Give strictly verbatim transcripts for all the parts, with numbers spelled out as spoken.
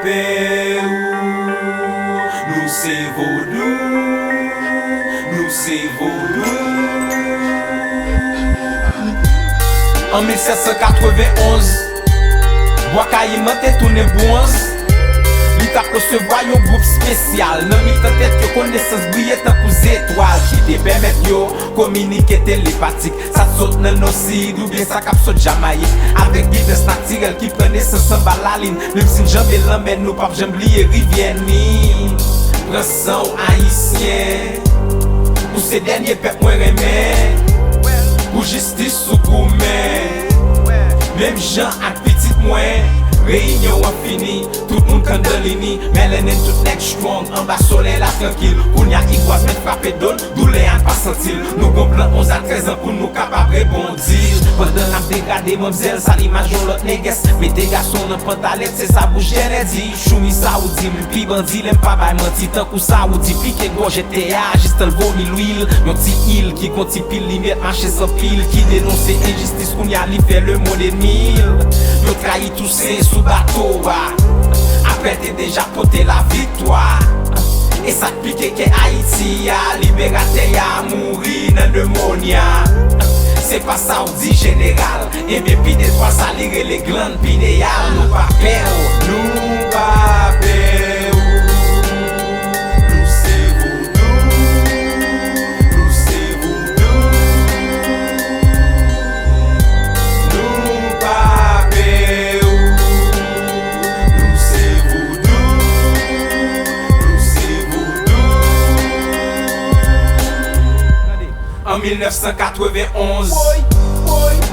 Pè ou, nou se vodou, nou se vodou. An mil sèt san katreven onz, Bwa Kayiman te tounen bwonz. Li t ap resevwa yon gwoup espesyal. Nan mitan tèt yo, konesans briye tankou zetwal ki te pèmèt yo kominike telepatik. Sa t sot nan nò sid oubyen sa k ap sot Jamayik, avèk gidans natirèl ki pran nesans anba lalin. Menm si n janbe lanmè, nou p ap janm bliye rivyè Nil. Pran san w, Ayisyen. Ou se dènye pèp mwen renmen. Pou jistis ou goumen. Menm jan ak pitit mwen. Reyinyon an fini. Tout moun kanndalini. Melanin tout nèg strong. Anba solèy la trankil. Kounya igwaz mèt frape do l. Doulè a n pa santi l. Nou gon plan onz a trèz an pou nou kapab rebondi. Pandan n ap degrade manmzèl, sa l imaj yon lòt nègès. Mete gason nan pantalèt, se sa bouch dènè di. Choumi Sawoudi, m pi bandi, lè m pa bay manti. Tankou Sawoudi, pike gòj entè a, jistan l vomi lwil. Yon ti il ki gon ti pil limyèt, mache san pil, ki denonse enjistis, kounya li fè lemonn enmi l. Yo trayi Tousen sou bato a. Apre te deja pote laviktwa. E sa k pike kè Ayiti a, liberatè a mouri nan nemonya. Se pa sa w di, jeneral. Ebyen, pi detwa sa li rele glann pineyal. Nou pa pè w, nou pa pè w. Nou se vodou, nou se vodou. Nou pa pè w. Nou se vodou, nou se vodou. An mil nèf san katreven onz,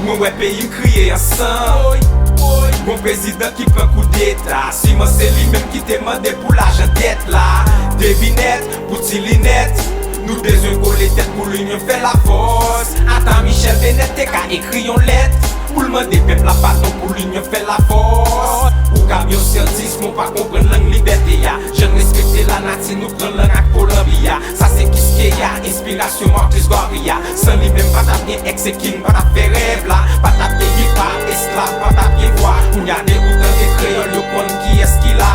mwen wè peyi m kriye an san. Gon prezidan ki pran koudeta, siman se li menm ki te mande pou lajan dèt la. Devinèt, pou ti linèt, nou bezwen kole tèt pou linyon fè lafòs. Ata Michèl Benèt te ka ekri yon lèt pou l mande pèp la padon pou linyon fè lafòs. Ou kab yon syantis, men w pa konprann lang libète a. Jan n respekte lanati, nou pran lang ak polanbi a. Sa se Kiskeya, enspirasyon Marcus Garvey a. San li menm pa t ap gen Ex et King, pa t ap fè rèv la. Pa t ap gen hip hop, esklav, pa t ap gen vwa. Kounya depi w tande kreyòl, yo konn kiyès ki la.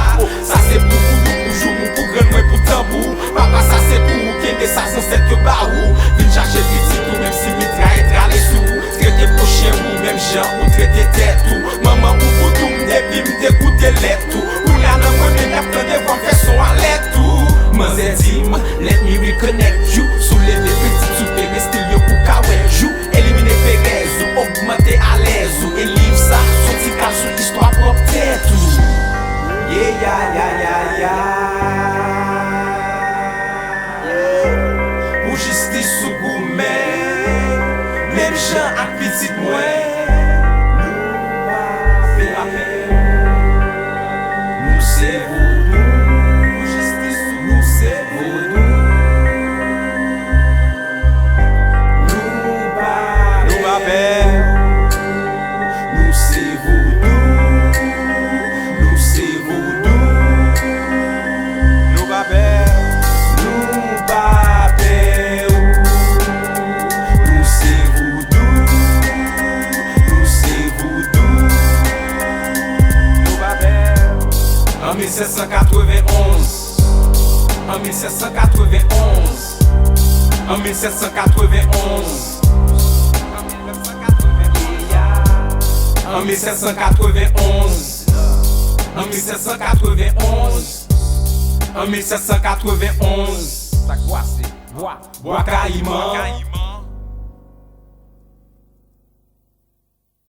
Sa se pou voudou, pou joumou, pou grann mwen, pou tanbou. Papa, sa se pou ou, kenbe sa zansèt yo ba ou. Vin chache pitit ou, menm si mitrayèt rale sou ou. Trete pwochen ou, menm jan ou trete tèt ou. Manman ou voudou m depi m te goute lèt ou. Kounya nan mwen menm y ap tande vwa m fè son alèt ou. Manzè di m, let me reconnect you. Souleve pitit sou pedestil yo pou ka wè jou. Elimine perèz ou, ogmante alèz ou. E liv sa, s on ti kal sou istwa pwòp tèt ou. Yeah, yeah, yeah, yeah, yeah. Pou jistis ou goumen, menm jan ak pitit mwen. Nou pa pè, nou se vodou. Pou jistis ou, nou se vodou. Nou pa pè, nou se vodou. Nou se vodou. Nou pa pè. Nou pa pè. Nou se vodou. Nou se vodou. Nou pa pè. An mil sèt san katreven onz. An mil sèt san katreven onz. An mil sèt san katreven onz. An mil sèt san katreven onz. An mil sèt san katreven onz. An mil sèt san katreven onz. Sa k pase? Bwa. Bwa Kayiman.